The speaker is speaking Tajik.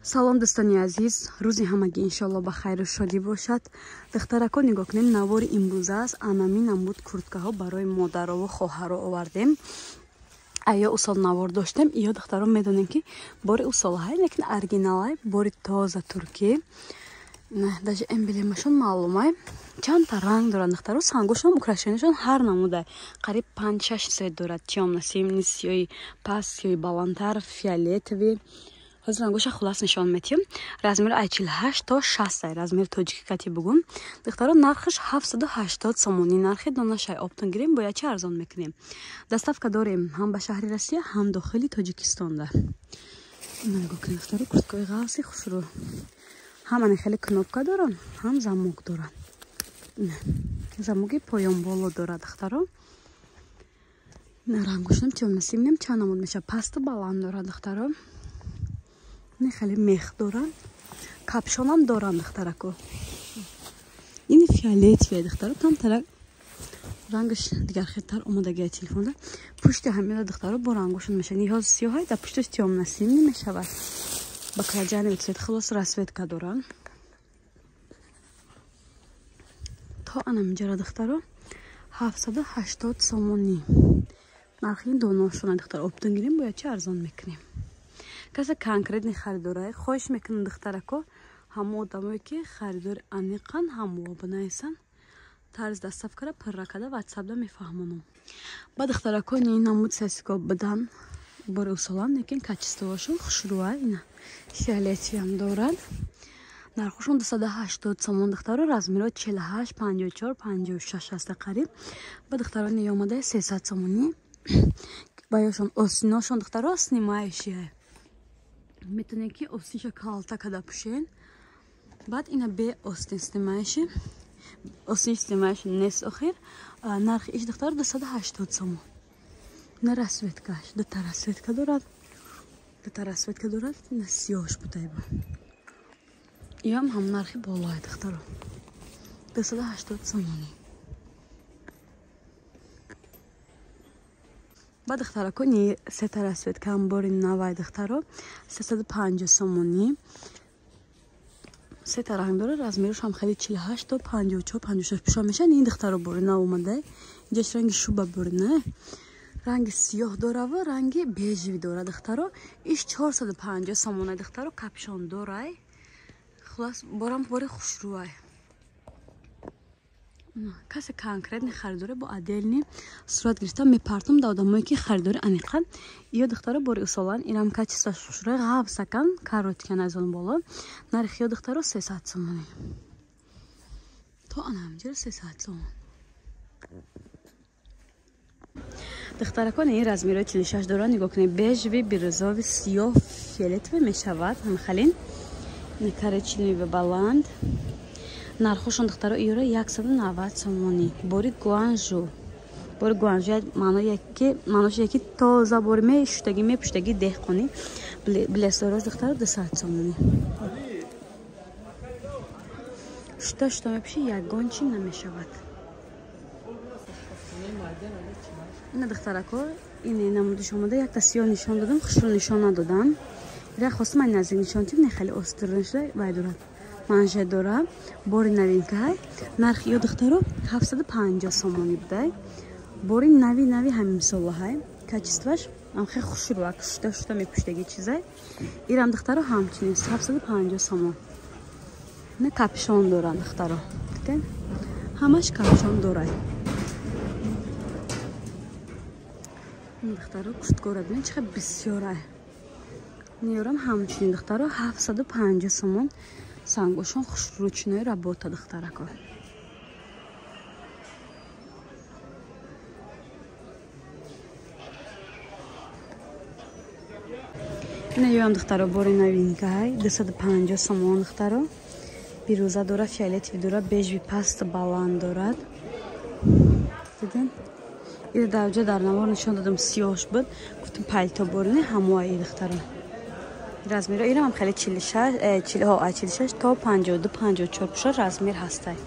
Салом дӯстони азиз, рӯзи ҳамагӣ иншоалло ба хайру шодӣ бошад. Духтарако нигоҳ кунед, навори имрӯза аст. Анамин намуд курткаҳо барои модарову хоҳаро овардем. Ая усол навор доштем, ё духтаро медонем ки бори усолҳай, лекин оригиналай, бори тоза туркӣ. Даже эмблемашон маълумай. Чандта ранг доранд духтаро, сангошон, украшенияшон ҳар намудай. Қариб 5-6 цвет дорад. Тёмно-синий, сиёи паст, сиёи баландтар, фиолетовый. Ҳозир рангоша хулас нишон метиҳем. Размери ай 48 то 60 ай, размери тоҷики кати бугум. Духтаро нархаш 780 сомонӣ, нархи донашай оптон гирем, бояд чи арзон мекунем. Доставка дорем ҳам ба шаҳри Россия, ҳам дохили Тоҷикистонда. Нигоҳ кунед духтаро, курткаи ғафси хушрӯ. Ҳам ани хеле кнопка доранд, ҳам замок доранд. Замоки поён боло дорад духтаро. Рангошонам тёмно-синим чанд намуд мешавад. Пасту баланд дорад духтаро. Не хеле мех доранд, капшонам доранд духтарако. Ин фиолетовый духтаро, камтара рангаш дигархелтар омадагия телефонда. Пушти ҳамина духтаро бо рангошон мешавад. Ниҳоз сиёҳай, дар пушташ тёмно-синий мешавад. Баклажановый цвет, хулос расцветка доранд. То анаминҷара духтаро 780 сомонӣ. Нархи ин доношона духтаро оптон гирем, бояд чи арзон мекунем. Каса конкретни харидорае хоҳиш мекунам духтарако, ҳамо одамое ки харидори аниқан ҳамо бинависанд, тарзи доставкара пурра карда ватсапда мефаҳмонам. Ба духтарако ин намуд сесико бидан бори усолан, лекин качествоашон хушрӯа. Ина фиолетовиам дорад. Нархошон 280 сомон духтаро, размеро 48, 54, 56 аста қариб. Ба духтаро не омада 300 сомонӣ. Баёшон осиношон духтаро снимающие. Метавонед ки остинша калта када пӯшен. Баъд ина бе остин снимающий. Остин снимающий нест охир. Нархи иш духтаро 280 сомон. На расцветкаш, дута расцветка дорад. Дута расцветка дорад, на сиёҳш будайба. Иам ҳам нархи болои духтаро. 280 сомонӣ. Ба духтарако ни сета расцветка ҳам бори навай духтаро 350 сомонӣ. Сета ранг дорад, размераш ҳам хеле 48 то 54, 56 пӯша мешавад. Ин духтаро бори нав омада. Инҷаш ранги шуба бори на. Ранги сиёҳ дора ва ранги бежевый дора духтаро. Иш 450 сомона духтаро, капшон дорай. Хулас борам бори хушрӯай. Касе конкретни харидоре бо отдельный сурат гирифта мепартам да одамое ки харидори аниқан. Ё духтаро бори усолан, инам качествоаш хушрӯай, ғафсакан, коротикан аз он боло. Нархи ё духтаро 300 сомонӣ. То ана ҳамҷоро 300 сомон. Духтаракон ин размерои 46 доранд, нигоҳ кунед, бежевый, бирюзовый, сиёҳ, фиолетовый мешавад, ҳамхалин. Коричневый баланд. Нархошон духтаро иёра 190 сомонӣ. Бори Гуанжу. Бори Гуанжу маънош яки тоза бори мешуштагӣ, мепуштагӣ деҳқонӣ. Билесдорош духтаро 200 сомонӣ. Шута шута мепӯши, ягон чи намешавад. Ина духтарако, ин намудиш омада, якта сиёҳ нишон додам, хушрӯ нишон надодам. Ира хостам ай наздик нишон тим, не хеле острин шуда вай дорад. Манжет дора, бори новинкай. Нархи ё духтаро 750 сомонӣ будай. Бори нави нави ҳамин солаҳай. Качествоаш ам хеле хушрӯ, шута шута мепуштаги чизай. Ирам духтаро ҳамчунин 750 сомон. На капшон доранд духтаро. Дидед? Ҳамаш капшон дорад. Духтаро курткора бинед чӣ қадр бисёрай. Ниёрам ҳамчунин духтаро 750 сомон. Сангошон хушручной работа духтарако. Ина ёам духтаро бори новинкай 250 сомон духтаро. Бирӯза дора, фиолетовый дора, бежевый паст баланд дорад. Дидед? Ира дар ҷо дар навор нишон додам, сиёҳш буд. Гуфтам палто борине ҳамои духтаро. Размеро ирам хеле 46, 46 то 52, 54 пуша размер ҳастай.